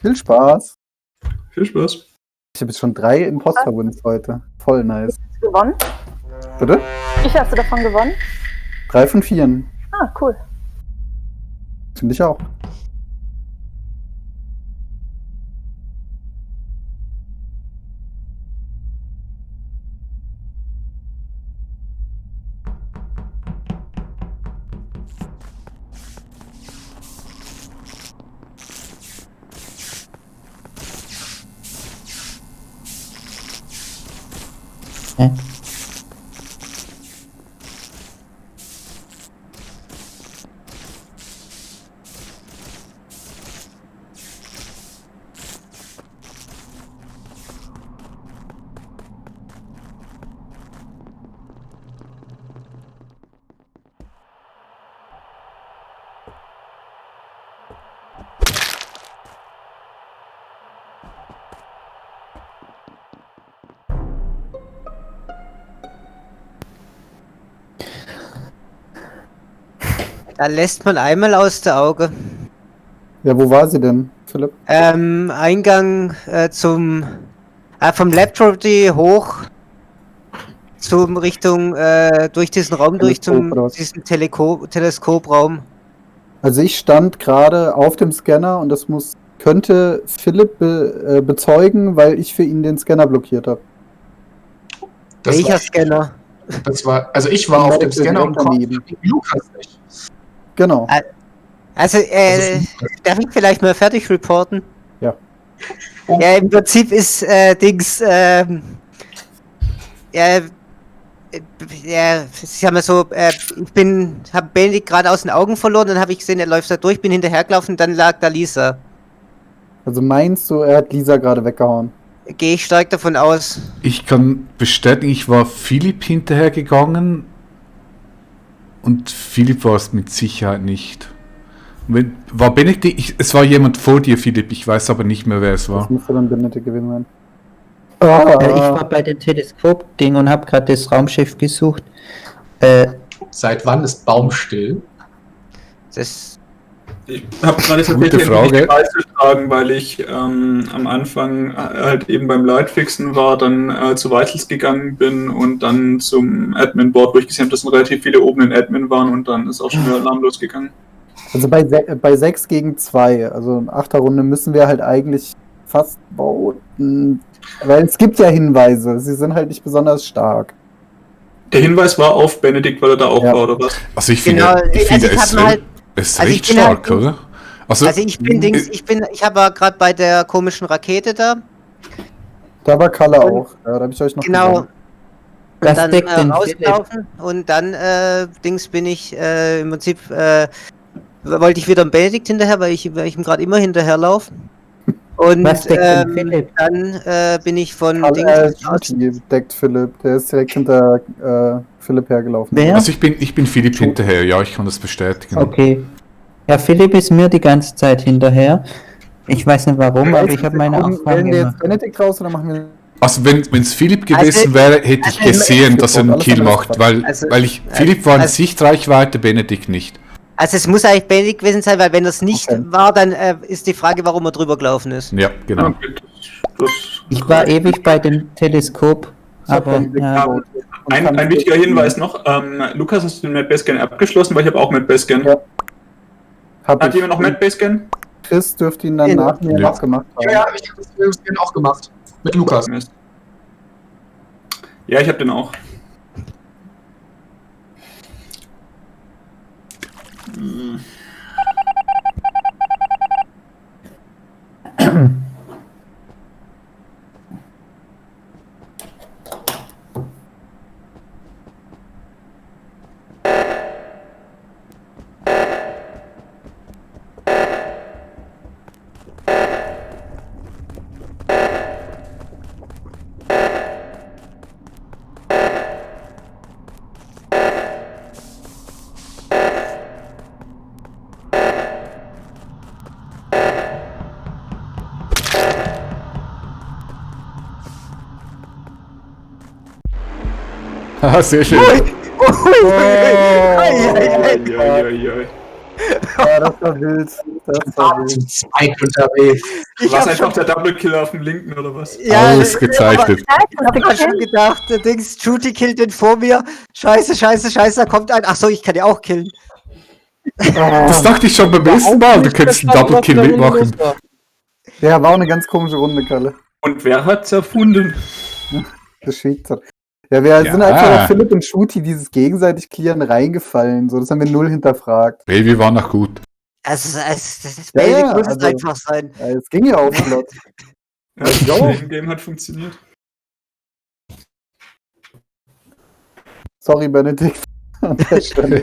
Viel Spaß. Viel Spaß. Ich habe jetzt schon 3 Imposter-Wins heute. Voll nice. Hast du gewonnen? Bitte? Wie viel hast du davon gewonnen? 3 von 4. Ah, cool. Finde ich auch. Da lässt man einmal aus der Auge. Ja, wo war sie denn, Philipp? Eingang vom Laboratory hoch zum Richtung durch diesen Raum Teleskop oder was? diesen Teleskopraum. Also ich stand gerade auf dem Scanner und das könnte Philipp bezeugen, weil ich für ihn den Scanner blockiert habe. Welcher Scanner? Also ich war auf dem Scanner und Lukas nicht. Genau. Also, darf ich vielleicht mal fertig reporten? Ja. Ja, im Prinzip ist ich sag mal so, ich habe Benedikt gerade aus den Augen verloren, dann habe ich gesehen, er läuft da durch, bin hinterhergelaufen, dann lag da Lisa. Also meinst du, er hat Lisa gerade weggehauen? Gehe ich stark davon aus. Ich kann bestätigen, ich war Philipp hinterhergegangen und Philipp war es mit Sicherheit nicht. War Benedikt? Es war jemand vor dir, Philipp, ich weiß aber nicht mehr, wer es war. Das müsste dann Benedikt gewesen sein. Ich war bei dem Teleskop-Ding und habe gerade das Raumschiff gesucht. Seit wann ist Baumstill? Ich habe gerade tatsächlich nicht beizutragen, weil ich am Anfang halt eben beim Lightfixen war, dann zu Vitals gegangen bin und dann zum Admin-Board, wo ich gesehen habe, dass relativ viele oben in Admin waren und dann ist auch schon wieder Alarm losgegangen. Also bei 6 gegen 2, also in 8. Runde müssen wir halt eigentlich fast voten. Weil es gibt ja Hinweise, sie sind halt nicht besonders stark. Der Hinweis war auf Benedikt, weil er da auch war, oder was? Also ich finde, es ist recht stark, oder? Also ich habe gerade bei der komischen Rakete da. Da war Kalle auch, ja, da habe ich euch noch genau. Das Und deckt dann den rausgelaufen und dann bin ich im Prinzip wollte ich wieder Benedikt hinterher, weil ich ihm gerade immer hinterherlaufe. Und Was deckt denn Philipp? Dann bin ich von Kalle deckt Philipp, der ist direkt hinter Philipp hergelaufen. Wer? Also ich bin Philipp hinterher, ja, ich kann das bestätigen. Okay. Ja, Philipp ist mir die ganze Zeit hinterher. Ich weiß nicht warum, aber ich habe meine Aufgaben Wählen wir gemacht. jetzt Benedikt raus oder machen wir... Also wenn es Philipp gewesen wäre, hätte ich gesehen, dass er einen Kill macht, weil Philipp war in Sichtreichweite, Benedikt nicht. Also es muss eigentlich Benedikt gewesen sein, weil wenn das nicht war, dann ist die Frage, warum er drüber gelaufen ist. Ja, genau. Ich war ewig bei dem Teleskop, aber ja. Ein wichtiger Hinweis noch, Lukas, hast du den MadBaseScan abgeschlossen, weil ich habe auch MadBaseScan. Ja. Hat jemand noch MadBaseScan? Chris dürfte ihn dann nach mir noch gemacht haben. Ja, ich habe das Scan auch gemacht. Mit Lukas. Ja, ich habe den auch. Haha, sehr schön. Ja, das war wild. Das war wild. Zum Spike unterwegs. War es einfach der Double Kill auf dem linken oder was? Ja, Ausgezeichnet. hab ich schon gedacht, der Dings, Judy killt den vor mir. Scheiße, da kommt ein. Achso, ich kann ja auch killen. Das dachte ich schon beim ersten Mal. Du könntest einen Double Kill mitmachen. Ja, war auch eine ganz komische Runde, Kalle. Und wer hat's erfunden? Geschickt hat. Ja, wir sind einfach auf Philipp und Shooty dieses gegenseitig Clearen reingefallen. So, das haben wir null hinterfragt. Baby war noch gut. Also, das Basic muss es also- einfach sein. Ja, es ging ja auch flott. Ja, das Game hat funktioniert. Sorry, Benedikt. An der Stelle.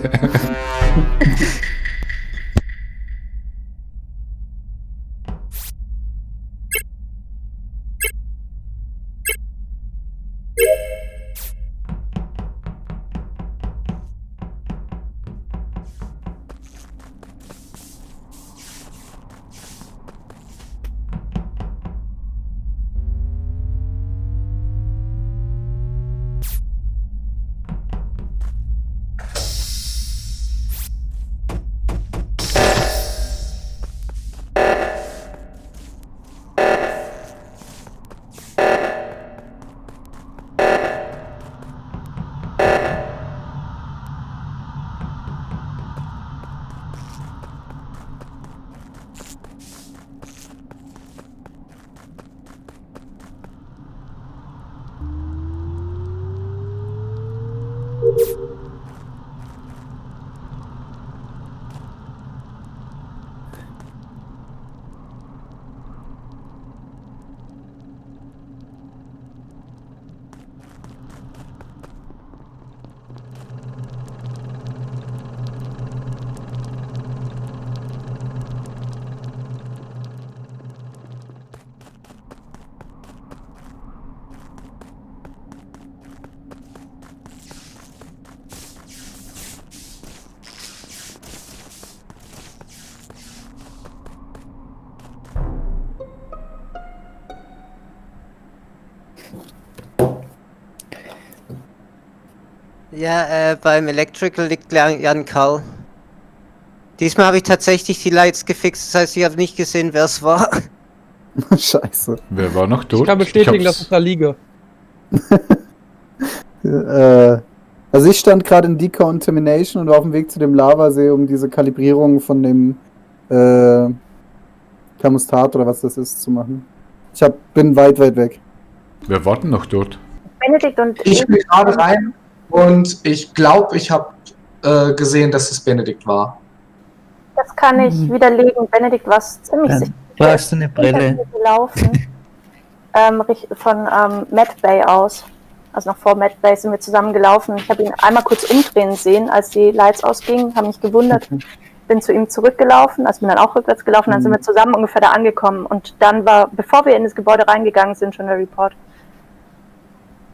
Ja, beim Electrical liegt Jan Karl. Diesmal habe ich tatsächlich die Lights gefixt, das heißt, ich habe nicht gesehen, wer es war. Scheiße. Wer war noch tot? Ich kann bestätigen, dass ich da liege. Also ich stand gerade in Decontamination und war auf dem Weg zu dem Lavasee, um diese Kalibrierung von dem Thermostat oder was das ist zu machen. Bin weit weg. Wer war denn noch dort? Benedikt und Ich bin gerade rein und ich glaube, ich habe gesehen, dass es Benedikt war. Das kann ich widerlegen. Benedikt war ziemlich sicher. Brauchst du eine Brille? Gelaufen. Von Medbay aus. Also noch vor Medbay sind wir zusammen gelaufen. Ich habe ihn einmal kurz umdrehen sehen, als die Lights ausgingen. Habe mich gewundert. Bin zu ihm zurückgelaufen, also bin dann auch rückwärts gelaufen. Dann sind wir zusammen ungefähr da angekommen. Und dann war, bevor wir in das Gebäude reingegangen sind, schon der Report.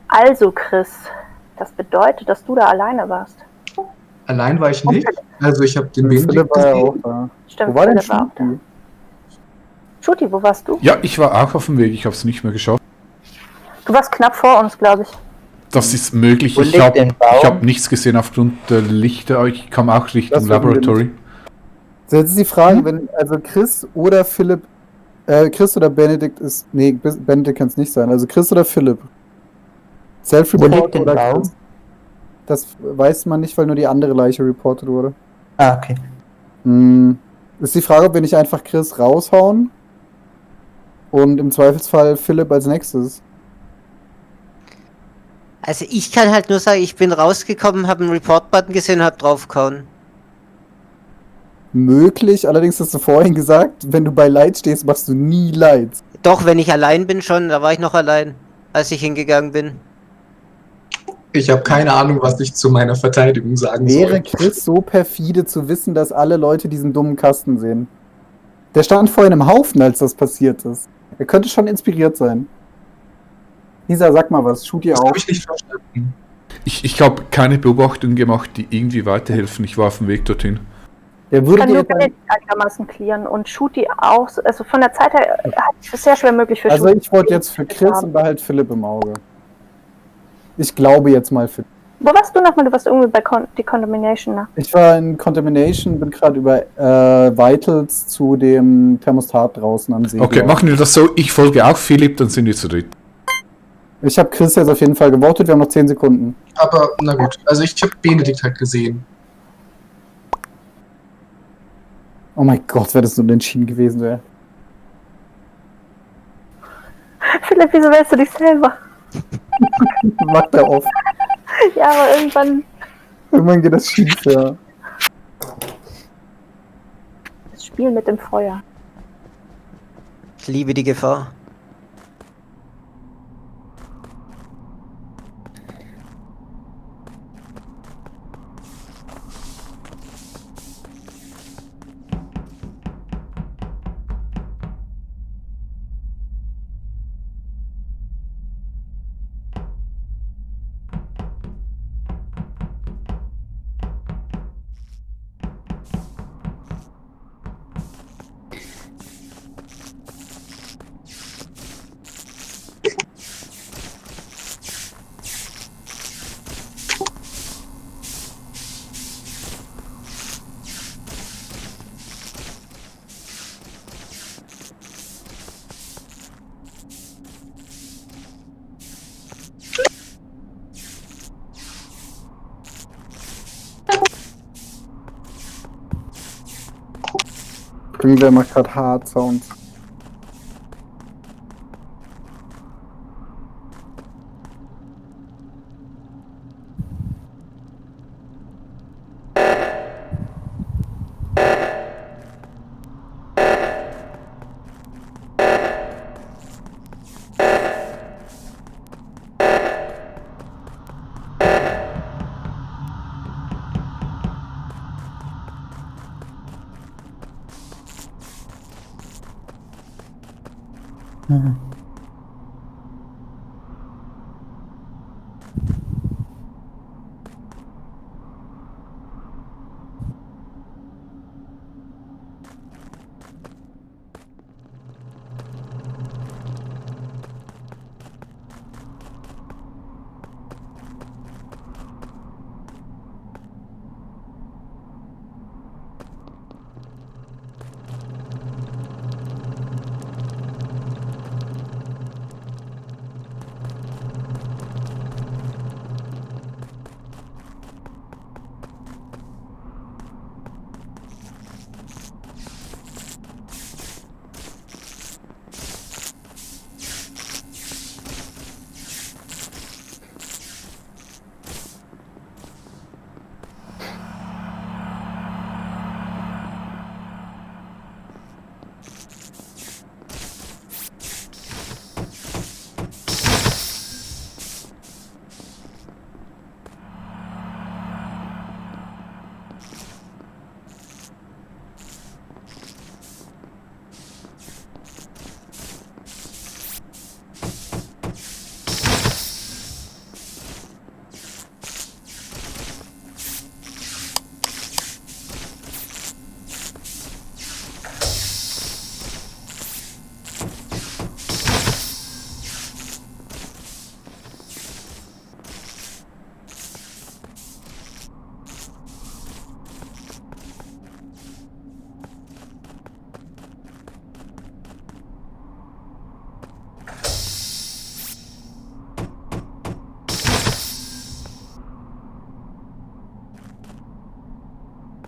Also Chris, das bedeutet, dass du da alleine warst. Allein war ich nicht. Also ich habe den Philipp Benedikt war ja auch gesehen. da. Stimmt, Wo war denn Philipp war auch da. Shooty? Shooty, wo warst du? Ja, ich war auch auf dem Weg. Ich habe es nicht mehr geschafft. Du warst knapp vor uns, glaube ich. Das ist möglich. Wo Ich liegt habe der Baum? hab nichts gesehen aufgrund der Lichter. Aber ich kam auch Richtung Das wissen wir Laboratory. So, jetzt ist die Frage, wenn also Chris oder Philipp, Chris oder Benedikt ist, nee, Benedikt kann es nicht sein, also Chris oder Philipp. Wo Self-Report liegt der oder Baum? Chris? Das weiß man nicht, weil nur die andere Leiche reportet wurde. Ah, okay. Ist die Frage, ob wir nicht einfach Chris raushauen und im Zweifelsfall Philipp als nächstes. Also ich kann halt nur sagen, ich bin rausgekommen, habe einen Report-Button gesehen und habe draufgehauen. Möglich, allerdings hast du vorhin gesagt, wenn du bei Light stehst, machst du nie Lights. Doch, wenn ich allein bin schon, da war ich noch allein, als ich hingegangen bin. Ich habe keine Ahnung, was ich zu meiner Verteidigung sagen Wäre soll. Chris so perfide zu wissen, dass alle Leute diesen dummen Kasten sehen? Der stand vorhin im Haufen, als das passiert ist. Er könnte schon inspiriert sein. Lisa, sag mal was, shoot ihr Das auch. habe ich nicht verstanden. Ich habe keine Beobachtungen gemacht, die irgendwie weiterhelfen. Ich war auf dem Weg dorthin. Der Ich würde kann dir nur jetzt ein, Benedikt einigermaßen clearen und Shooty auch. Also von der Zeit her halte ich es sehr schwer möglich für also Shooty. ich wollte jetzt für Chris und behalt Philipp im Auge. Ich glaube jetzt mal für. Wo warst du nochmal? Du warst irgendwie bei Decontamination, ne? Ich war in Contamination, bin gerade über Vitals zu dem Thermostat draußen am See. Okay, machen wir das so. Ich folge auch Philipp, dann sind wir zu dritt. Ich habe Chris jetzt auf jeden Fall gewotet, wir haben noch 10 Sekunden. Aber, na gut. Also ich habe Benedikt halt gesehen. Oh mein Gott, wäre das so entschieden gewesen wäre. Philipp, wieso wählst du dich selber? Macht er oft. Ja, aber irgendwann geht das schief, ja. das Spiel mit dem Feuer. Ich liebe die Gefahr. Irgendwer macht gerade Hard Sounds. Mhm.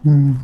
Hm.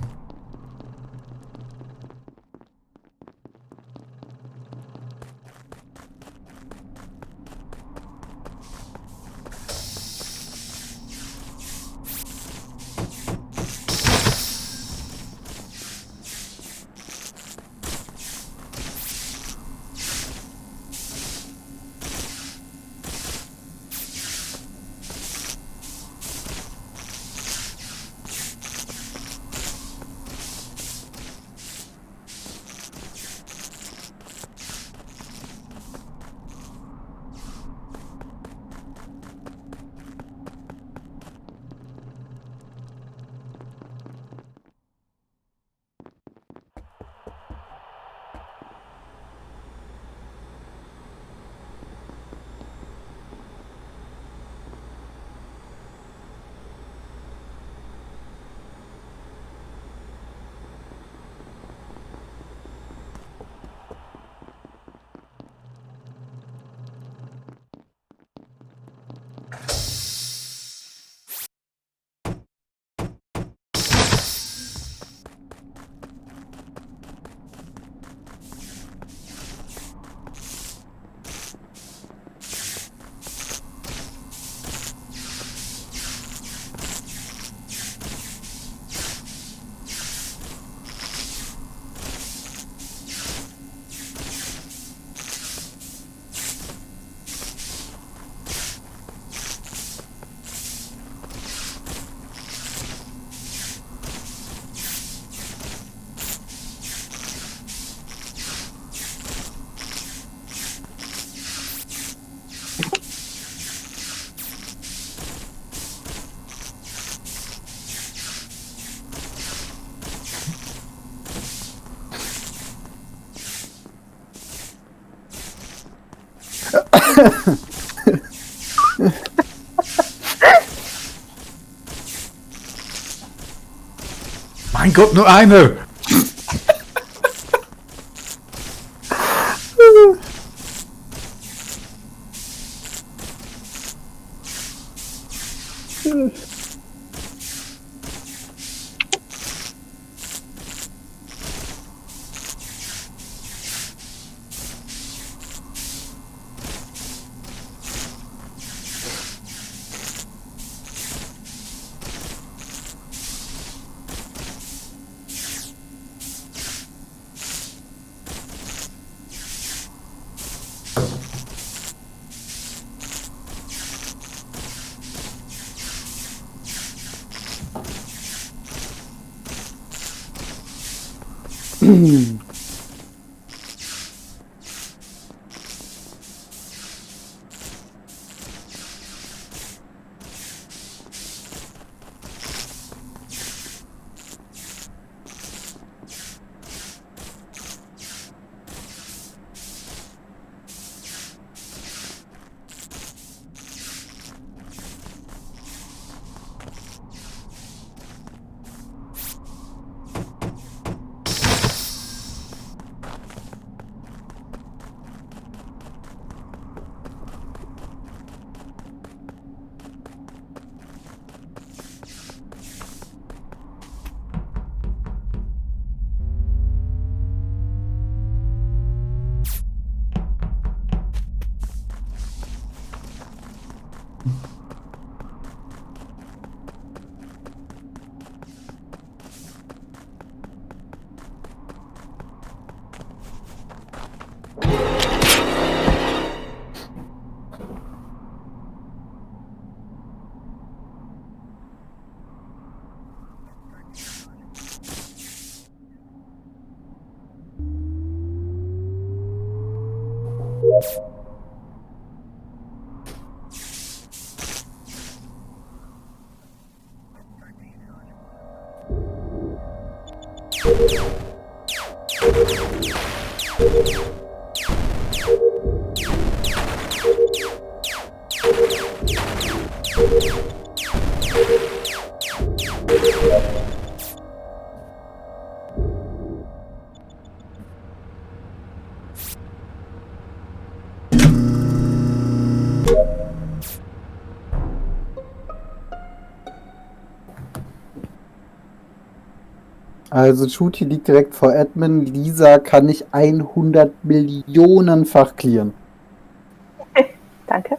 Mein Gott, nur eine! Also Shooty liegt direkt vor Admin. Lisa kann ich 100 Millionenfach clearen. Danke.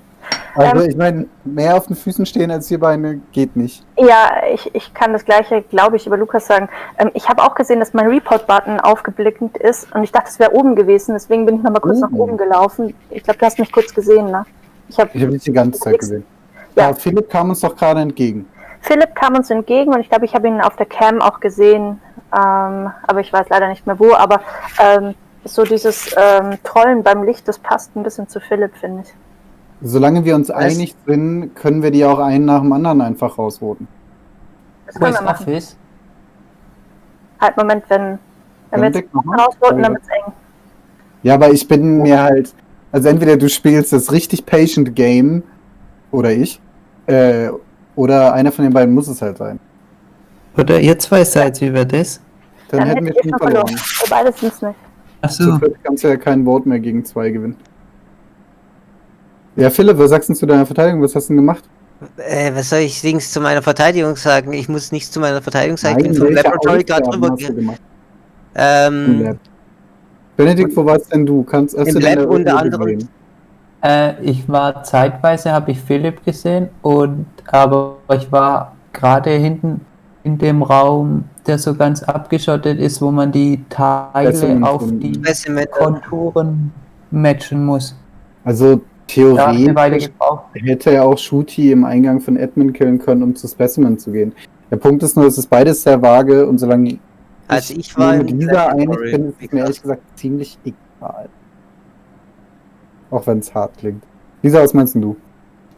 Also ich meine, mehr auf den Füßen stehen als wir beide geht nicht. Ja, ich kann das Gleiche, glaube ich, über Lukas sagen. Ich habe auch gesehen, dass mein Report-Button aufgeblinkt ist und ich dachte, es wäre oben gewesen. Deswegen bin ich nochmal kurz nach oben gelaufen. Ich glaube, du hast mich kurz gesehen, ne? Ich habe nicht die ganze Zeit gesehen. Ja. Ja, Philipp kam uns doch gerade entgegen. Philipp kam uns entgegen und ich glaube, ich habe ihn auf der Cam auch gesehen. Aber ich weiß leider nicht mehr wo. Aber so dieses Trollen beim Licht, das passt ein bisschen zu Philipp, finde ich. Solange wir uns einig sind, können wir die auch einen nach dem anderen einfach rausroten. Das können wir machen. Office? Halt, Moment, wenn wir jetzt rausroten, dann wird's eng. Ja, aber ich bin mir halt... Also entweder du spielst das richtig patient Game, oder ich, oder einer von den beiden muss es halt sein. Oder ihr zwei seid über das? Dann hätten wir schon verloren. Wir beide sind's nicht. Achso. Zufällig kannst du ja kein Vote mehr gegen 2 gewinnen. Ja, Philipp, was sagst du zu deiner Verteidigung? Was hast du denn gemacht? Was soll ich Dings zu meiner Verteidigung sagen? Ich muss nichts zu meiner Verteidigung sagen. Ich bin vom welche Laboratory gerade Aufgaben drüber hast du gemacht? Benedikt, wo warst denn du? Hast im du Lab deine unter Runde anderem. gesehen? Ich war zeitweise, habe ich Philipp gesehen, aber ich war gerade hinten in dem Raum, der so ganz abgeschottet ist, wo man die Teile Specimen auf finden. die Specimen. Konturen matchen muss. Also Da hat eine Weile theoretisch gebraucht. hätte er auch Shooty im Eingang von Admin killen können, um zu Specimen zu gehen. Der Punkt ist nur, es ist beides sehr vage und solange Also ich war mit im dieser einig Laboratory, bin, ist wie es mir ehrlich gesagt. gesagt ziemlich egal. Auch wenn es hart klingt. Lisa, was meinst denn du?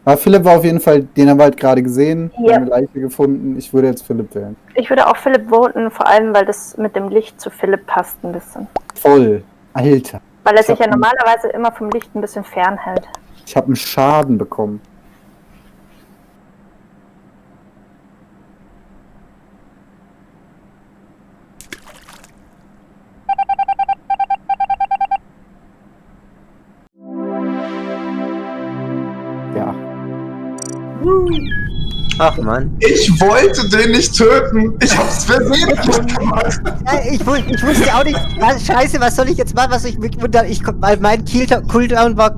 Aber Philipp war auf jeden Fall, den haben wir halt gerade gesehen, Ja. eine Leiche gefunden. Ich würde jetzt Philipp wählen. Ich würde auch Philipp voten, vor allem, weil das mit dem Licht zu Philipp passt ein bisschen. Voll. Alter. Weil er Ich sich ja hab- normalerweise immer vom Licht ein bisschen fernhält. Ich habe einen Schaden bekommen. Ja. Ach man. Ich wollte den nicht töten. Ich hab's versehentlich gemacht. Ja, ich wusste auch nicht, scheiße, was soll ich jetzt machen, was ich mich wundere, weil mein Cooldown war